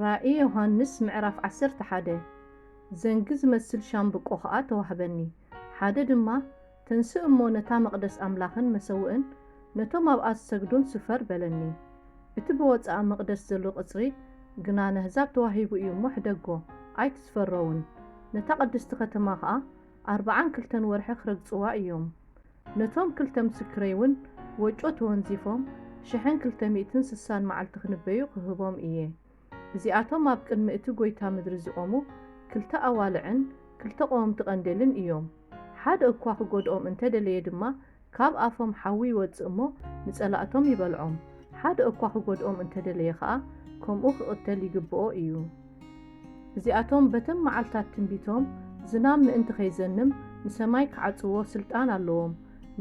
ራእይ ዮሃንስ ምዕራፍ ዓሰርተ ሓደ። ዘንጊ ዝመስል ሻምብቆ ኸኣ ተዋህበኒ። ሓደ ድማ፣ ተንስእ እሞ ነታ መቕደስ ኣምላኽን መሰውእን ነቶም ኣብኣ ዝሰግዱን ስፈር በለኒ። እቲ ብወጻኢ መቕደስ ዘሎ ቕጽሪ ግና ነህዛብ ተዋሂቡ እዩ እሞ ሕደጎ፣ ኣይትስፈሮውን። ነታ ቅድስቲ ከተማ ኸኣ ኣርብዓን ክልተን ወርሒ ክረግጽዋ እዮም። ነቶም ክልተ ምስክረይ እውን ወጮ ተወንዚፎም ሽሕን ክልተ ሚእትን ስሳን መዓልቲ ክንበዩ ክህቦም እየ። እዚኣቶም ኣብ ቅድሚ እቲ ጐይታ ምድሪ ዝቖሙ ክልተ ኣዋልዕን ክልተ ቀወምቲ ቀንዴልን እዮም። ሓደ እኳ ክጎድኦም እንተ ደለየ ድማ፣ ካብ ኣፎም ሓዊ ይወጽእ እሞ ንጸላእቶም ይበልዖም። ሓደ እኳ ክጎድኦም እንተ ደለየ ኸኣ፣ ከምኡ ክቕተል ይግብኦ እዩ። እዚኣቶም በተን መዓልታት ትንቢቶም ዝናብ ምእንቲ ኸይዘንም ንሰማይ ክዓጽዎ ስልጣን ኣለዎም።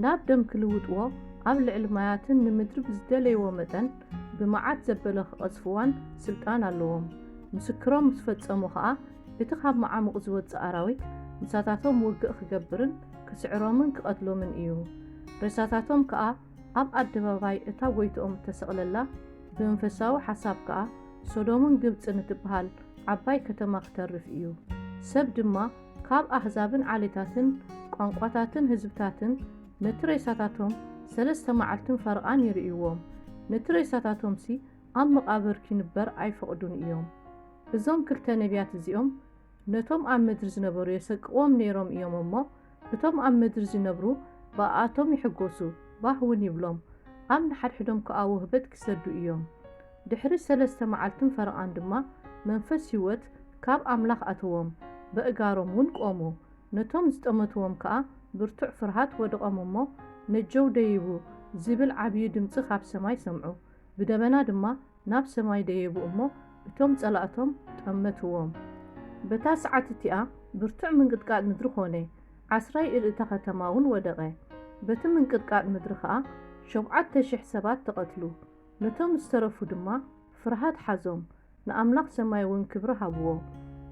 ናብ ደም ክልውጥዎ፣ ኣብ ልዕሊ ማያትን ንምድሪ ብዝደለይዎ መጠን ብመዓት ዘበለ ክቐዝፍዋን ስልጣን ኣለዎም። ምስክሮም ምስ ፈጸሙ ኸኣ፣ እቲ ካብ መዓሙቕ ዝወጽእ ኣራዊት ምሳታቶም ውግእ ክገብርን ክስዕሮምን ክቐትሎምን እዩ። ሬሳታቶም ከኣ ኣብ ኣደባባይ እታ ጐይትኦም እተሰቕለላ፣ ብመንፈሳዊ ሓሳብ ከኣ ሶዶምን ግብጽን እትበሃል ዓባይ ከተማ ክተርፍ እዩ። ሰብ ድማ ካብ ኣህዛብን ዓሌታትን ቋንቋታትን ህዝብታትን ነቲ ሬሳታቶም ሰለስተ መዓልትን ፈረቓን ይርእይዎም። ነቲ ሬሳታቶምሲ ኣብ መቓብር ኪንበር ኣይፈቕዱን እዮም። እዞም ክልተ ነቢያት እዚኦም ነቶም ኣብ ምድሪ ዝነበሩ የሰቅቕዎም ነይሮም እዮም እሞ፣ እቶም ኣብ ምድሪ ዝነብሩ ብኣኣቶም ይሕጎሱ፣ ባህ እውን ይብሎም። ኣብ ንሓድሕዶም ከኣ ውህበት ክሰዱ እዮም። ድሕሪ ሰለስተ መዓልትን ፈረቓን ድማ መንፈስ ህይወት ካብ ኣምላኽ ኣተዎም፣ በእጋሮም እውን ቆሙ። ነቶም ዝጠመትዎም ከኣ ብርቱዕ ፍርሃት ወደቖም እሞ፣ ነጀው ደይቡ ዝብል ዓብዪ ድምጺ ካብ ሰማይ ሰምዑ። ብደበና ድማ ናብ ሰማይ ደየቡ እሞ፣ እቶም ጸላእቶም ጠመትዎም። በታ ሰዓት እቲኣ ብርቱዕ ምንቅጥቃጥ ምድሪ ኾነ፣ ዓስራይ እልእታ ኸተማ እውን ወደቐ። በቲ ምንቅጥቃጥ ምድሪ ኸኣ ሸውዓተ ሽሕ ሰባት ተቐትሉ። ነቶም ዝተረፉ ድማ ፍርሃት ሓዞም፣ ንኣምላኽ ሰማይ እውን ክብሪ ሃብዎ።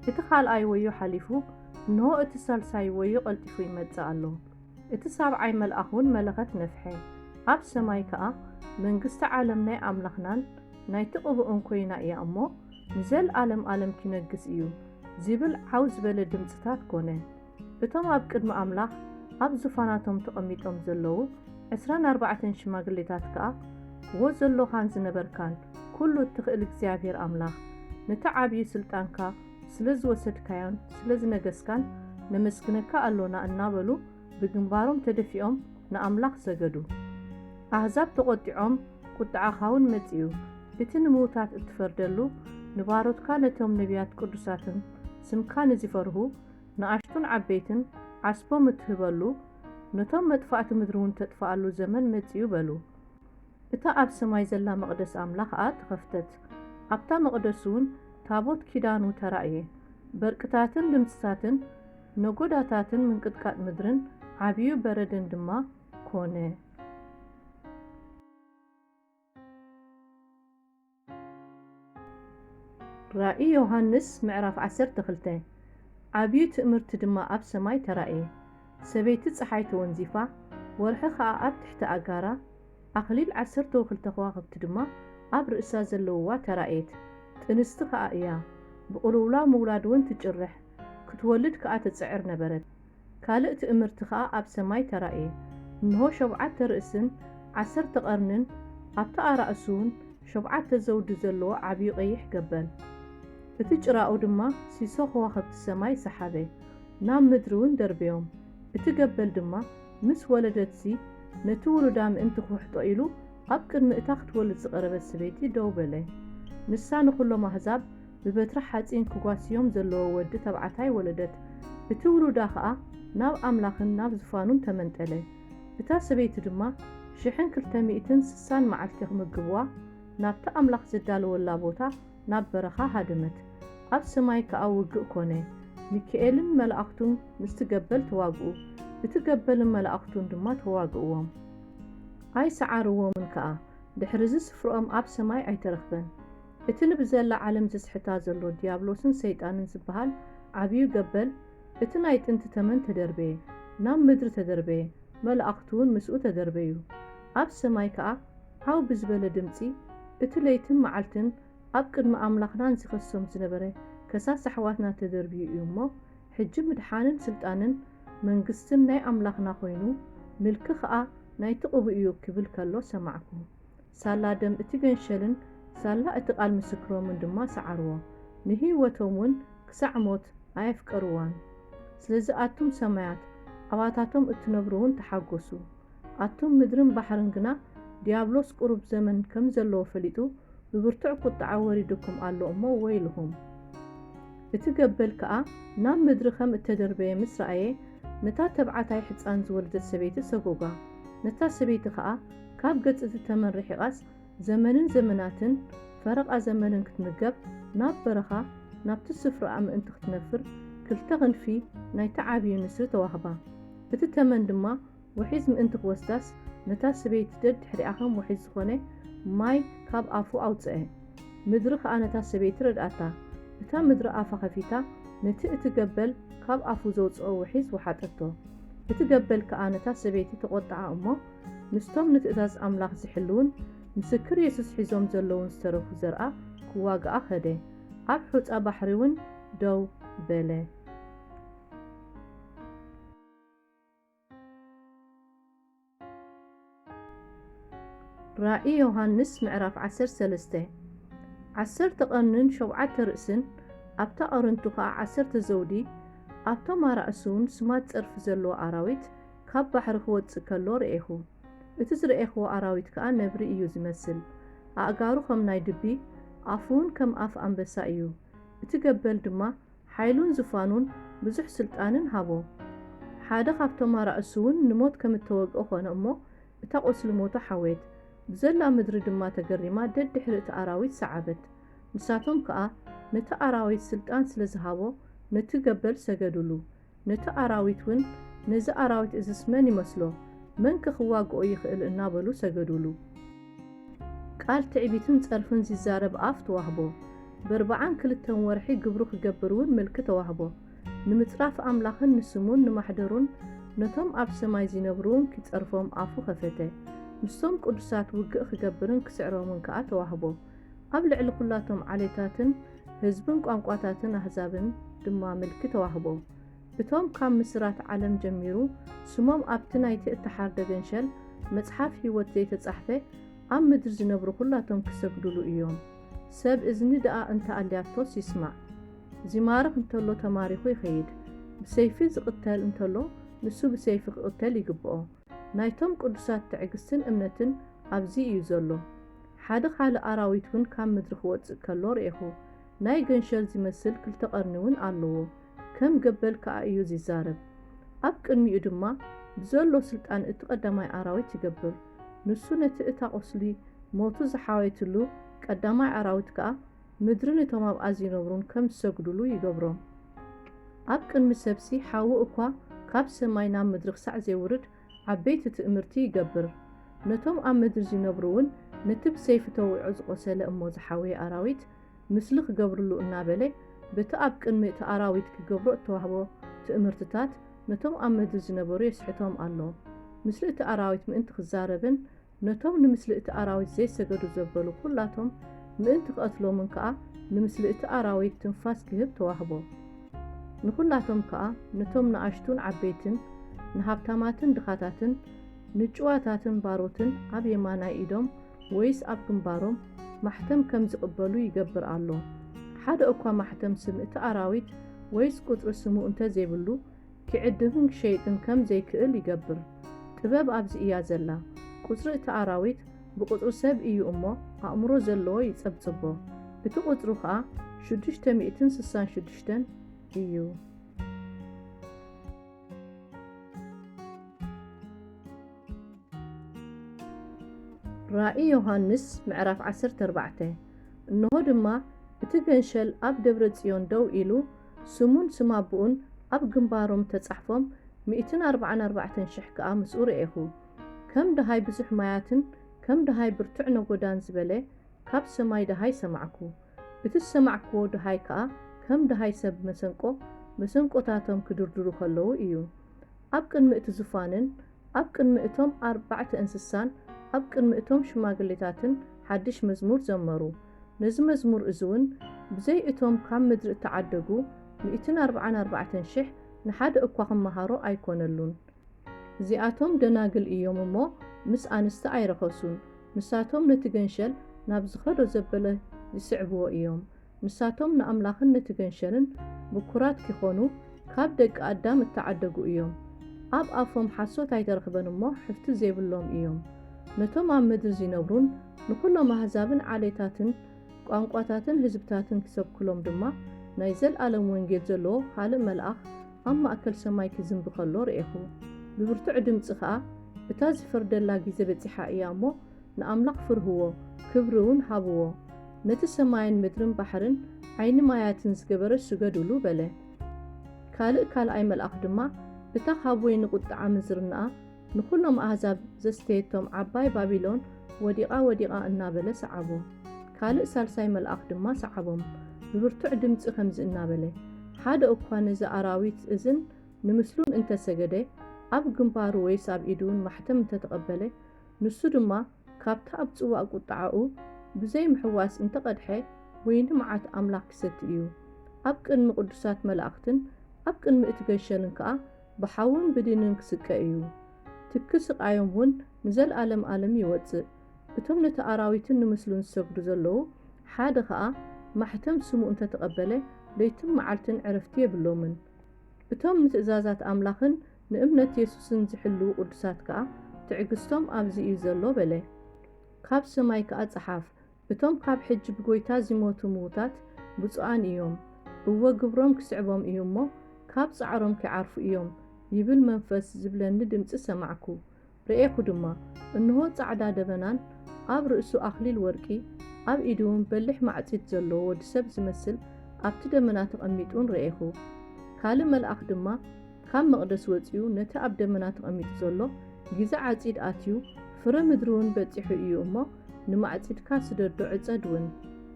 እቲ ኻልኣይ ወዮ ሓሊፉ፣ እንሆ እቲ ሳልሳይ ወዮ ቀልጢፉ ይመጽእ ኣሎ። እቲ ሳብዓይ መልኣኽ እውን መለኸት ነፍሐ። ኣብ ሰማይ ከኣ መንግስቲ ዓለም ናይ ኣምላኽናን ናይቲ ቅቡእን ኮይና እያ እሞ፣ ንዘለኣለም ኣለም ኪነግስ እዩ ዝብል ዓው ዝበለ ድምጽታት ኮነ። እቶም ኣብ ቅድሚ ኣምላኽ ኣብ ዙፋናቶም ተቐሚጦም ዘለዉ ዕስራን ኣርባዕተን ሽማግሌታት ከኣ፣ "ዎ ዘሎኻን ዝነበርካን ኩሉ እትኽእል እግዚኣብሔር ኣምላኽ፣ ነቲ ዓብዪ ስልጣንካ ስለ ዝወሰድካዮን ስለ ዝነገስካን ነመስግነካ ኣሎና" እናበሉ ብግንባሮም ተደፊኦም ንኣምላኽ ሰገዱ። ኣህዛብ ተቖጢዖም፣ "ቁጥዓኻ እውን መጺኡ፣ እቲ ንምዉታት እትፈርደሉ፣ ንባሮትካ ነቶም ነቢያት ቅዱሳትን ስምካ ንዚፈርሁ ንኣሽቱን ዓበይትን ዓስቦም እትህበሉ፣ ነቶም መጥፋእቲ ምድሪ እውን ተጥፍኣሉ ዘመን መጺኡ" በሉ። እታ ኣብ ሰማይ ዘላ መቕደስ ኣምላኽ ከኣ ተኸፍተት። ኣብታ መቕደስ እውን ታቦት ኪዳኑ ተራእየ። በርቅታትን ድምጽታትን ነጎዳታትን ምንቅጥቃጥ ምድርን ዓብዩ በረድን ድማ ኮነ። ራእይ ዮሃንስ ምዕራፍ ዓሰርተ ክልተ። ዓብዩ ትእምርቲ ድማ ኣብ ሰማይ ተራእየ። ሰበይቲ ጸሓይ ተወንዚፋ፣ ወርሒ ኸኣ ኣብ ትሕቲ ኣእጋራ፣ ኣኽሊል ዓሰርተው ክልተ ከዋኽብቲ ድማ ኣብ ርእሳ ዘለውዋ ተራእየት። ጥንስቲ ኸኣ እያ፣ ብቕልውላው ምውላድ እውን ትጭርሕ፣ ክትወልድ ከኣ ትጽዕር ነበረት። ካልእ ትእምርቲ ኸኣ ኣብ ሰማይ ተራእየ። እንሆ፣ ሸውዓተ ርእስን ዓሰርተ ቐርንን፣ ኣብቲ ኣራእሱ እውን ሸውዓተ ዘውዲ ዘለዎ ዓብዪ ቐይሕ ገበል። እቲ ጭራኡ ድማ ሲሶ ከዋኽብቲ ሰማይ ሰሓበ፣ ናብ ምድሪ እውን ደርበዮም። እቲ ገበል ድማ ምስ ወለደትሲ፣ ነቲ ውሉዳ ምእንቲ ክውሕጦ ኢሉ ኣብ ቅድሚ እታ ክትወልድ ዝቐረበት ሰበይቲ ደው በለ። ንሳ ንኹሎም ኣህዛብ ብበትሪ ሓጺን ክጓስዮም ዘለዎ ወዲ ተባዕታይ ወለደት። እቲ ውሉዳ ኸኣ ናብ ኣምላኽን ናብ ዝፋኑን ተመንጠለ። እታ ሰበይቲ ድማ ሽሕን ክልተ ሚእትን ስሳን መዓልቲ ክምግብዋ ናብቲ ኣምላኽ ዘዳለወላ ቦታ ናብ በረኻ ሃደመት። ኣብ ሰማይ ከኣ ውግእ ኮነ። ሚካኤልን መላእኽቱን ምስቲ ገበል ተዋግኡ፣ እቲ ገበልን መላእኽቱን ድማ ተዋግእዎም። ኣይሰዓርዎምን ከኣ። ድሕርዚ ስፍርኦም ኣብ ሰማይ ኣይተረኽበን። እቲ ንብዘላ ዓለም ዘስሕታ ዘሎ ዲያብሎስን ሰይጣንን ዝበሃል ዓብዩ ገበል፣ እቲ ናይ ጥንቲ ተመን ተደርበየ፣ ናብ ምድሪ ተደርበየ፣ መላእኽቱ እውን ምስኡ ተደርበዩ። ኣብ ሰማይ ከኣ ዓው ብዝበለ ድምጺ፣ እቲ ለይትን መዓልትን ኣብ ቅድሚ ኣምላኽናን ዝኸሶም ዝነበረ ከሳስ ኣሕዋትና ተደርብዩ እዩ እሞ፣ ሕጂ ምድሓንን ስልጣንን መንግስትን ናይ ኣምላኽና ኮይኑ፣ ምልኪ ኸኣ ናይቲ ቅቡእ እዩ ክብል ከሎ ሰማዕኩ። ሳላ ደም እቲ ገንሸልን ሳላ እቲ ቃል ምስክሮምን ድማ ሰዓርዎ። ንህይወቶም እውን ክሳዕ ሞት ኣየፍቀርዋን። ስለዚ ኣቱም ሰማያት፣ ኣባታቶም እትነብሩ እውን ተሓጎሱ። ኣቱም ምድርን ባሕርን ግና፣ ዲያብሎስ ቁሩብ ዘመን ከም ዘለዎ ፈሊጡ፣ ብብርቱዕ ቁጥዓ ወሪዱኩም ኣሎ እሞ ወይልኹም። እቲ ገበል ከኣ ናብ ምድሪ ከም እተደርበየ ምስ ረኣየ፣ ነታ ተብዓታይ ሕጻን ዝወለደት ሰበይቲ ሰጎጋ። ነታ ሰበይቲ ከኣ ካብ ገጽ እቲ ተመን ርሒቓስ፣ ዘመንን ዘመናትን ፈረቓ ዘመንን ክትምገብ፣ ናብ በረኻ፣ ናብቲ ስፍራኣ ምእንቲ ክትነፍር፣ ክልተ ክንፊ ናይቲ ዓብዪ ንስሪ ተዋህባ። እቲ ተመን ድማ ውሒዝ ምእንቲ ክወስዳስ፣ ነታ ሰበይቲ ደድሕሪኣ ከም ውሒዝ ዝኾነ ማይ ካብ ኣፉ ኣውጽአ። ምድሪ ከኣ ነታ ሰበይቲ ረድኣታ። እታ ምድሪ ኣፋ ከፊታ፣ ነቲ እቲ ገበል ካብ ኣፉ ዘውጽኦ ውሒዝ ወሓጠቶ። እቲ ገበል ከኣ ነታ ሰበይቲ ተቖጥዓ እሞ፣ ምስቶም ንትእዛዝ ኣምላኽ ዝሕልዉን ምስክር የሱስ ሒዞም ዘለዉን ዝተረፉ ዘርኣ ክዋግኣ ኸደ። ኣብ ሑጻ ባሕሪ እውን ደው በለ። ራእይ ዮሃንስ ምዕራፍ ዓሰርተ ሰለስተ። ዓሰርተ ቀርንን ሸውዓተ ርእስን፣ ኣብታ ኣዕርንቱ ኸኣ ዓሰርተ ዘውዲ፣ ኣብቶም ኣራእሱ እውን ስማት ጸርፊ ዘለዎ ኣራዊት ካብ ባሕሪ ክወጽእ ከሎ ርኤኹ። እቲ ዝረኤኽዎ ኣራዊት ከኣ ነብሪ እዩ ዝመስል። ኣእጋሩ ከም ናይ ድቢ፣ ኣፉ እውን ከም ኣፍ ኣንበሳ እዩ። እቲ ገበል ድማ ሓይሉን ዝፋኑን ብዙሕ ስልጣንን ሃቦ። ሓደ ካብቶም ኣራእሱ እውን ንሞት ከም እተወግኦ ኾነ እሞ፣ እታ ቁስሊ ሞቱ ሓወየት። ብዘላ ምድሪ ድማ ተገሪማ ደድሕሪ እቲ ኣራዊት ሰዓበት። ንሳቶም ከኣ ነቲ ኣራዊት ስልጣን ስለ ዝሃቦ ነቲ ገበል ሰገዱሉ። ነቲ ኣራዊት እውን፣ "ነዚ ኣራዊት እዝስ መን ይመስሎ? መንከ ክዋግኦ ይኽእል?" እናበሉ ሰገዱሉ። ቃል ትዕቢትን ጸርፍን ዚዛረብ ኣፍ ተዋህቦ። በርብዓን ክልተን ወርሒ ግብሩ ኪገብር እውን ምልኪ ተዋህቦ። ንምጽራፍ ኣምላኽን ንስሙን ንማሕደሩን ነቶም ኣብ ሰማይ ዚነብሩ እውን ኪጸርፎም ኣፉ ኸፈተ። ምስቶም ቅዱሳት ውግእ ኪገብርን ኪስዕሮምን ከኣ ተዋህቦ። ኣብ ልዕሊ ኵላቶም ዓሌታትን ህዝብን ቋንቋታትን ኣህዛብን ድማ ምልኪ ተዋህቦ። እቶም ካብ ምስራት ዓለም ጀሚሩ ስሞም ኣብቲ ናይቲ እተሓርደ ገንሸል መጽሓፍ ህይወት ዘይተጻሕፈ፣ ኣብ ምድሪ ዝነብሩ ኹላቶም ክሰግዱሉ እዮም። ሰብ እዝኒ ደኣ እንተ ኣልያቶስ ይስማዕ። ዚማርኽ እንተሎ ተማሪኹ ይኸይድ፣ ብሰይፊ ዝቕተል እንተሎ ንሱ ብሰይፊ ክቕተል ይግብኦ። ናይቶም ቅዱሳት ትዕግስትን እምነትን ኣብዚ እዩ ዘሎ። ሓደ ካልእ ኣራዊት እውን ካብ ምድሪ ክወጽእ ከሎ ርኤኹ። ናይ ገንሸል ዚመስል ክልተ ቀርኒ እውን ኣለዎ። ከም ገበል ከኣ እዩ ዚዛረብ። ኣብ ቅድሚኡ ድማ ብዘሎ ስልጣን እቲ ቀዳማይ ኣራዊት ይገብር። ንሱ ነቲ እታ ቁስሊ ሞቱ ዝሓወየትሉ ቀዳማይ ኣራዊት ከኣ ምድርን እቶም ኣብኣ ዚነብሩን ከም ዝሰግዱሉ ይገብሮም። ኣብ ቅድሚ ሰብሲ ሓዊ እኳ ካብ ሰማይ ናብ ምድሪ ክሳዕ ዜውርድ ዓበይቲ ትእምርቲ ይገብር። ነቶም ኣብ ምድሪ ዚነብሩ እውን ነቲ ብሰይፊ ተወቒዑ ዝቖሰለ እሞ ዝሓወየ ኣራዊት ምስሊ ክገብርሉ እናበለ በቲ ኣብ ቅድሚ እቲ ኣራዊት ክገብሮ እተዋህቦ ትእምርትታት ነቶም ኣብ ምድሪ ዝነበሩ የስሕቶም ኣሎ። ምስሊ እቲ ኣራዊት ምእንቲ ክዛረብን ነቶም ንምስሊ እቲ ኣራዊት ዘይሰገዱ ዘበሉ ኹላቶም ምእንቲ ክቐትሎምን ከኣ ንምስሊ እቲ ኣራዊት ትንፋስ ክህብ ተዋህቦ። ንኹላቶም ከኣ፣ ነቶም ንኣሽቱን ዓበይትን፣ ንሃብታማትን ድኻታትን፣ ንጭዋታትን ባሮትን ኣብ የማናይ ኢዶም ወይስ ኣብ ግንባሮም ማሕተም ከም ዝቕበሉ ይገብር ኣሎ። ሓደ እኳ ማሕተም ስም እቲ ኣራዊት ወይስ ቁጽሪ ስሙ እንተ ዘይብሉ፣ ኪዕድግን ኪሸይጥን ከም ዘይክእል ይገብር። ጥበብ ኣብዚ እያ ዘላ። ቁጽሪ እቲ ኣራዊት ብቁጽሪ ሰብ እዩ እሞ፣ ኣእምሮ ዘለዎ ይጸብጽቦ። እቲ ቁጽሩ ኸኣ ሽዱሽተ ሚእትን ስሳን ሽዱሽተን እዩ። ራእይ ዮሃንስ ምዕራፍ ዓሰርተ ኣርባዕተ። እንሆ ድማ፣ እቲ ገንሸል ኣብ ደብረ ጽዮን ደው ኢሉ፣ ስሙን ስም ኣቦኡን ኣብ ግንባሮም ተጻሕፎም፣ ሚእትን ኣርባዓን ኣርባዕተን ሽሕ ከኣ ምስኡ ርኤኹ። ከም ደሃይ ብዙሕ ማያትን ከም ደሃይ ብርቱዕ ነጎዳን ዝበለ ካብ ሰማይ ደሃይ ሰማዕኩ። እቲ ዝሰማዕክዎ ደሃይ ከኣ ከም ደሃይ ሰብ መሰንቆ፣ መሰንቆታቶም ክድርድሩ ከለዉ እዩ። ኣብ ቅድሚ እቲ ዙፋንን ኣብ ቅድሚ እቶም ኣርባዕተ እንስሳን ኣብ ቅድሚ እቶም ሽማግሌታትን ሓድሽ መዝሙር ዘመሩ። ነዚ መዝሙር እዚ እውን ብዘይ እቶም ካብ ምድሪ እተዓደጉ ሚእትን ኣርብዓን ኣርባዕተን ሽሕ ንሓደ እኳ ክመሃሮ ኣይኮነሉን። እዚኣቶም ደናግል እዮም እሞ ምስ ኣንስቲ ኣይረኸሱን። ንሳቶም ነቲ ገንሸል ናብ ዝኸዶ ዘበለ ይስዕብዎ እዮም። ንሳቶም ንኣምላኽን ነቲ ገንሸልን ብኩራት ኪኾኑ ካብ ደቂ ኣዳም እተዓደጉ እዮም። ኣብ ኣፎም ሓሶት ኣይተረኽበን እሞ ሕፍቲ ዘይብሎም እዮም። ነቶም ኣብ ምድሪ ዚነብሩን ንኹሎም ኣህዛብን ዓሌታትን ቋንቋታትን ህዝብታትን ኪሰብክሎም ድማ ናይ ዘለኣለም ወንጌል ዘለዎ ኻልእ መልኣኽ ኣብ ማእከል ሰማይ ኪዝንቢ ኸሎ ርኤኹ። ብብርቱዕ ድምጺ ኸኣ እታ ዚፍርደላ ግዜ በጺሓ እያ እሞ ንኣምላኽ ፍርህዎ፣ ክብሪ እውን ሃብዎ። ነቲ ሰማይን ምድርን ባሕርን ዓይኒ ማያትን ዝገበረ ስገዱሉ በለ። ካልእ ካልኣይ መልኣኽ ድማ እታ ኻብ ወይኒ ቁጥዓ ምንዝርናኣ ንኹሎም ኣህዛብ ዘስተየቶም ዓባይ ባቢሎን ወዲቓ ወዲቓ እናበለ ሰዓቦ። ካልእ ሳልሳይ መልኣኽ ድማ ሰዓቦም ብብርቱዕ ድምጺ ኸምዚ እናበለ፣ ሓደ እኳ ነዚ ኣራዊት እዝን ንምስሉን እንተ ሰገደ፣ ኣብ ግንባሩ ወይስ ኣብ ኢዱን ማሕተም እንተ ተቐበለ፣ ንሱ ድማ ካብታ ኣብ ጽዋእ ቁጥዓኡ ብዘይ ምሕዋስ እንተ ቐድሐ፣ ወይኒ መዓት ኣምላኽ ኪሰቲ እዩ። ኣብ ቅድሚ ቅዱሳት መላእኽትን ኣብ ቅድሚ እቲ ገንሸልን ከኣ ብሓውን ብዲንን ክስቀ እዩ። ትኪ ስቓዮም እውን ንዘለኣለም ኣለም ይወጽእ። እቶም ነቲ ኣራዊትን ንምስሉን ዝሰግዱ ዘለዉ ሓደ ኸኣ ማሕተም ስሙ እንተ ተቐበለ ለይትን መዓልትን ዕረፍቲ የብሎምን። እቶም ንትእዛዛት ኣምላኽን ንእምነት የሱስን ዝሕልዉ ቅዱሳት ከኣ ትዕግስቶም ኣብዚ እዩ ዘሎ በለ። ካብ ሰማይ ከኣ ጸሓፍ፣ እቶም ካብ ሕጂ ብጎይታ ዚሞቱ ምዉታት ብፁዓን እዮም። እወ ግብሮም ክስዕቦም እዩ እሞ ካብ ጻዕሮም ኪዓርፉ እዮም ይብል መንፈስ ዝብለኒ ድምጺ ሰማዕኩ። ርኤኹ ድማ፣ እንሆ ጻዕዳ ደበናን ኣብ ርእሱ ኣኽሊል ወርቂ፣ ኣብ ኢዱ እውን በሊሕ ማዕጺድ ዘለዎ ወዲ ሰብ ዝመስል ኣብቲ ደመና ተቐሚጡን ርኤኹ። ካልእ መልኣኽ ድማ ካብ መቕደስ ወጺኡ ነቲ ኣብ ደመና ተቐሚጡ ዘሎ ግዜ ዓጺድ ኣትዩ፣ ፍረ ምድሪ እውን በጺሑ እዩ እሞ ንማዕጺድካ ስደዶ ዕጸድ እውን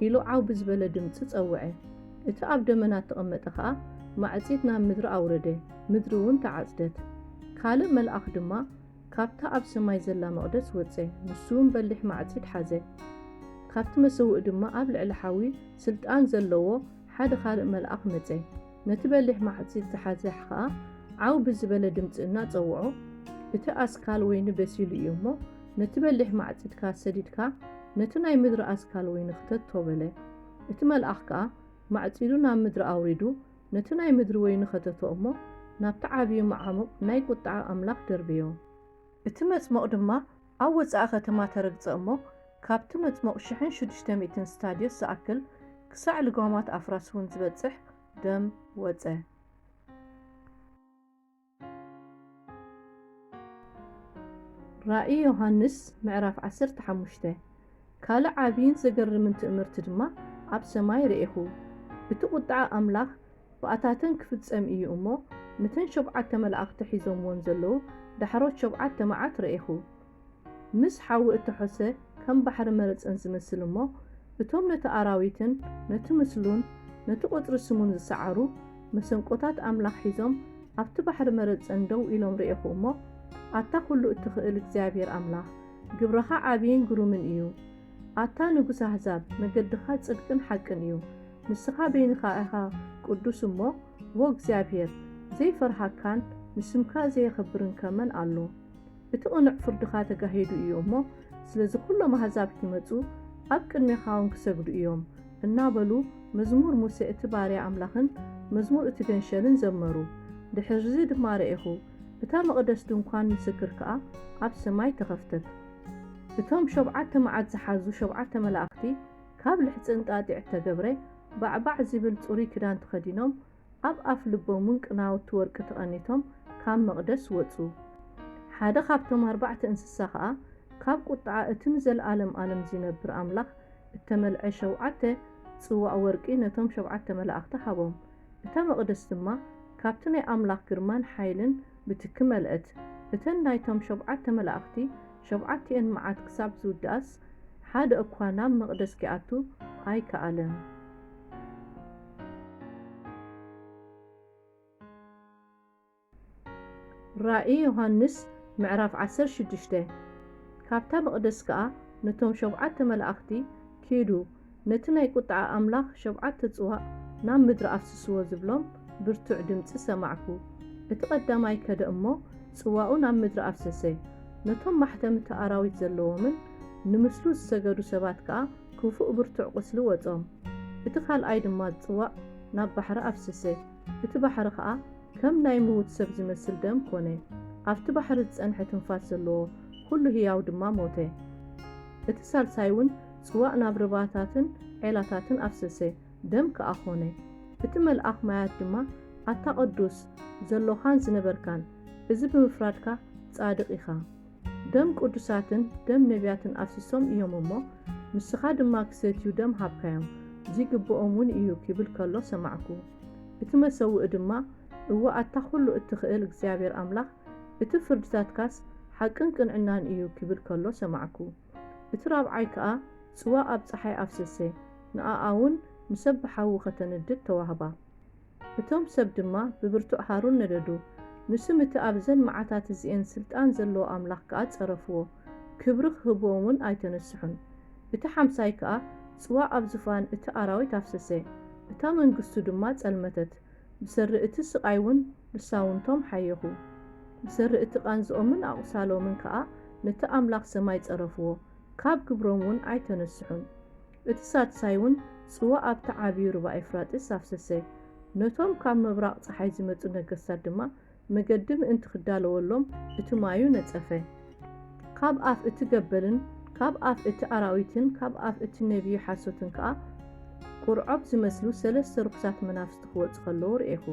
ኢሉ ዓው ብዝበለ ድምጺ ጸውዐ። እቲ ኣብ ደመና እተቐመጠ ኸኣ ማዕጺድ ናብ ምድሪ ኣውረደ፣ ምድሪ እውን ተዓጽደት። ካልእ መልኣኽ ድማ ካብታ ኣብ ሰማይ ዘላ መቕደስ ወጸ፣ ንሱ እውን በሊሕ ማዕጺድ ሓዘ። ካብቲ መሰውኢ ድማ ኣብ ልዕሊ ሓዊ ስልጣን ዘለዎ ሓደ ካልእ መልኣኽ መጸ። ነቲ በሊሕ ማዕጺድ ዝሓዘ ኸኣ ዓው ብዝበለ ድምጺ እናጸውዖ፣ እቲ ኣስካል ወይኒ በሲሉ እዩ እሞ፣ ነቲ በሊሕ ማዕጺድካ ሰዲድካ ነቲ ናይ ምድሪ ኣስካል ወይኒ ክተቶ በለ። እቲ መልኣኽ ከኣ ማዕጺዱ ናብ ምድሪ ኣውሪዱ፣ ነቲ ናይ ምድሪ ወይኒ ኸተቶ እሞ፣ ናብቲ ዓብዪ መዓሙቕ ናይ ቁጥዓ ኣምላኽ ደርበዮ። እቲ መጽሞቕ ድማ ኣብ ወጻኢ ኸተማ ተረግጸ እሞ፣ ካብቲ መጽሞቕ ሽሕን ሽዱሽተ ሚእትን ስታድዮስ ዝኣክል፣ ክሳዕ ልጓማት ኣፍራስ እውን ዝበጽሕ ደም ወጸ። ራእይ ዮሃንስ ምዕራፍ ዓሰርተ ሓሙሽተ። ካልእ ዓብይን ዘገርምን ትእምርቲ ድማ ኣብ ሰማይ ርኤኹ። እቲ ቁጥዓ ኣምላኽ ብኣታተን ክፍጸም እዩ እሞ፣ ነተን ሸብዓተ መላእኽቲ ሒዞምወን ዘለዉ ዳሕሮት ሸብዓተ መዓት ርኤኹ። ምስ ሓዊ እተሖሰ ከም ባሕሪ መረጸን ዝመስል እሞ፣ እቶም ነቲ ኣራዊትን ነቲ ምስሉን ነቲ ቁጽሪ ስሙን ዝሰዓሩ፣ መሰንቆታት ኣምላኽ ሒዞም ኣብቲ ባሕሪ መረጸን ደው ኢሎም ርኤኹ እሞ፣ ኣታ ኹሉ እትኽእል እግዚኣብሔር ኣምላኽ፣ ግብርኻ ዓብይን ግሩምን እዩ። ኣታ ንጉስ ኣህዛብ፣ መገድኻ ጽድቅን ሓቅን እዩ። ንስኻ በይንኻ ኢኻ ቅዱስ እሞ፣ ዎ እግዚኣብሔር፣ ዘይፈርሃካን ንስምካ ዘየኽብርን ከመን ኣሎ? እቲ ቅኑዕ ፍርድኻ ተጋሂዱ እዩ እሞ፣ ስለዚ ኹሎም ኣህዛብ ኪመጹ፣ ኣብ ቅድሜኻ እውን ክሰግዱ እዮም፣ እናበሉ መዝሙር ሙሴ እቲ ባርያ ኣምላኽን መዝሙር እቲ ገንሸልን ዘመሩ። ድሕርዚ ድማ ረኤኹ፣ እታ መቕደስ ድንኳን ምስክር ከኣ ኣብ ሰማይ ተኸፍተት። እቶም ሸብዓተ መዓት ዝሓዙ ሸብዓተ መላእኽቲ ካብ ልሕጺ እንጣጢዕ እተገብረ ባዕባዕ ዚብል ጽሩይ ክዳን ተኸዲኖም፣ ኣብ ኣፍ ልቦም እውን ቅናውቲ ወርቂ ተቐኒቶም ካብ መቕደስ ወጹ። ሓደ ካብቶም ኣርባዕተ እንስሳ ኸኣ ካብ ቁጥዓ እቲ ንዘለኣለም ኣለም ዚነብር ኣምላኽ እተመልዐ ሸውዓተ ጽዋእ ወርቂ ነቶም ሸውዓተ መላእኽቲ ሃቦም። እታ መቕደስ ድማ ካብቲ ናይ ኣምላኽ ግርማን ሓይልን ብትኪ መልአት። እተን ናይቶም ሸውዓተ መላእኽቲ ሸውዓቲኤን መዓት ክሳብ ዝውድኣስ ሓደ እኳ ናብ መቕደስ ኪኣቱ ኣይከኣለን። ራእይ ዮሃንስ ምዕራፍ ዓሰርተ ሽዱሽተ። ካብታ መቕደስ ከኣ ነቶም ሸብዓተ መላእኽቲ፣ ኪዱ፣ ነቲ ናይ ቁጥዓ ኣምላኽ ሸብዓተ ጽዋእ ናብ ምድሪ ኣፍስስዎ ዝብሎም ብርቱዕ ድምጺ ሰማዕኩ። እቲ ቀዳማይ ከደ እሞ ጽዋኡ ናብ ምድሪ ኣፍሰሰ። ነቶም ማሕተምቲ ኣራዊት ዘለዎምን ንምስሉ ዝሰገዱ ሰባት ከኣ ክፉእ ብርቱዕ ቁስሊ ወጾም። እቲ ካልኣይ ድማ ጽዋእ ናብ ባሕሪ ኣፍሰሰ። እቲ ባሕሪ ከኣ ከም ናይ ምዉት ሰብ ዝመስል ደም ኮነ። ኣብቲ ባሕሪ ዝጸንሐ ትንፋስ ዘለዎ ኩሉ ህያው ድማ ሞተ። እቲ ሳልሳይ እውን ጽዋእ ናብ ርባታትን ዔላታትን ኣፍሰሰ፣ ደም ከኣ ኮነ። እቲ መልኣኽ ማያት ድማ ኣታ ቅዱስ ዘሎኻን ዝነበርካን፣ እዚ ብምፍራድካ ጻድቕ ኢኻ። ደም ቅዱሳትን ደም ነቢያትን ኣፍሲሶም እዮም እሞ፣ ንስኻ ድማ ክሰትዩ ደም ሃብካዮም፣ ዝግብኦም እውን እዩ ኪብል ከሎ ሰማዕኩ። እቲ መሰውኢ ድማ፣ እወ ኣታ ኩሉ እትኽእል እግዚኣብሔር ኣምላኽ፣ እቲ ፍርድታትካስ ሓቅን ቅንዕናን እዩ ኪብል ከሎ ሰማዕኩ። እቲ ራብዓይ ከኣ ጽዋ ኣብ ጸሓይ ኣፍሰሰ፣ ንኣኣ እውን ንሰብ ብሓዊ ከተንድድ ተዋህባ። እቶም ሰብ ድማ ብብርቱዕ ሃሩን ነደዱ። ንስም እቲ ኣብዘን መዓታት እዚኤን ስልጣን ዘለዎ ኣምላኽ ከኣ ጸረፍዎ፣ ክብሪ ክህብዎም እውን ኣይተነስሑን። እቲ ሓምሳይ ከኣ ጽዋ ኣብ ዝፋን እቲ ኣራዊት ኣፍሰሰ፣ እታ መንግስቱ ድማ ጸልመተት። ብሰሪ እቲ ስቓይ እውን ልሳውንቶም ሓየኹ። ብሰሪ እቲ ቃንዝኦምን ኣቑሳሎምን ከኣ ነቲ ኣምላኽ ሰማይ ጸረፍዎ፣ ካብ ግብሮም እውን ኣይተነስሑን። እቲ ሳድሳይ እውን ጽዋ ኣብቲ ዓብዩ ሩባ ኤፍራጥስ ኣፍሰሰ። ነቶም ካብ ምብራቕ ጸሓይ ዝመጹ ነገስታት ድማ መገዲ ምእንቲ ክዳለወሎም እቲ ማዩ ነጸፈ። ካብ ኣፍ እቲ ገበልን ካብ ኣፍ እቲ ኣራዊትን ካብ ኣፍ እቲ ነቢይ ሓሶትን ከኣ ቁርዖብ ዝመስሉ ሰለስተ ርኩሳት መናፍስቲ ክወጹ ከለዉ ርኤኹ።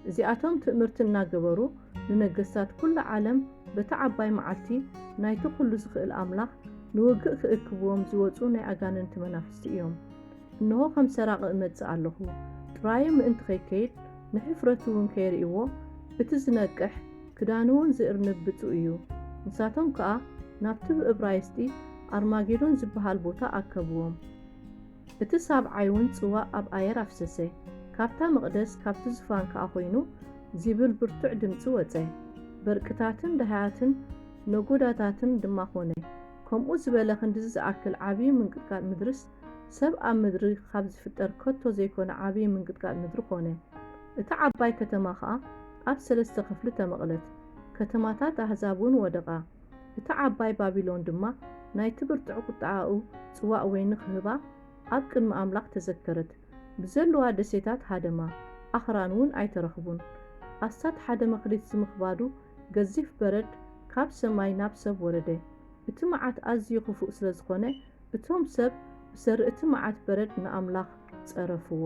እዚኣቶም ትእምርቲ እናገበሩ ንነገስታት ኩሉ ዓለም በታ ዓባይ መዓልቲ ናይቲ ኩሉ ዝኽእል ኣምላኽ ንውግእ ክእክብዎም ዝወጹ ናይ ኣጋንንቲ መናፍስቲ እዮም። እንሆ ከም ሰራቒ እመጽእ ኣለኹ። ጥራዩ ምእንቲ ከይከይድ ንሕፍረቱ እውን ከይርእይዎ እቲ ዝነቅሕ ክዳኑ እውን ዝእርንብ ብጹእ እዩ። ንሳቶም ከኣ ናብቲ ብእብራይስጢ ኣርማጌዶን ዝበሃል ቦታ ኣከብዎም። እቲ ሳብዓይ እውን ጽዋእ ኣብ ኣየር ኣፍሰሰ። ካብታ መቕደስ ካብቲ ዝፋን ከኣ ኮይኑ ዚብል ብርቱዕ ድምጺ ወጸ። በርቅታትን ደሃያትን ነጎዳታትን ድማ ኾነ። ከምኡ ዝበለ ክንድዚ ዝኣክል ዓብዪ ምንቅጥቃጥ ምድርስ ሰብ ኣብ ምድሪ ካብ ዝፍጠር ከቶ ዘይኮነ ዓብዪ ምንቅጥቃጥ ምድሪ ኾነ። እታ ዓባይ ከተማ ኸኣ ኣብ ሰለስተ ክፍሊ ተመቕለት። ከተማታት ኣህዛብ እውን ወደቓ። እታ ዓባይ ባቢሎን ድማ ናይቲ ብርቱዕ ቁጥዓኡ ጽዋእ ወይኒ ክህባ ኣብ ቅድሚ ኣምላኽ ተዘከረት። ብዘለዋ ደሴታት ሃደማ፣ ኣኽራን እውን ኣይተረኽቡን። ኣስታት ሓደ መኽሊት ዝምኽባዱ ገዚፍ በረድ ካብ ሰማይ ናብ ሰብ ወረደ። እቲ መዓት ኣዝዩ ክፉእ ስለ ዝኾነ፣ እቶም ሰብ ብሰሪ እቲ መዓት በረድ ንኣምላኽ ጸረፍዎ።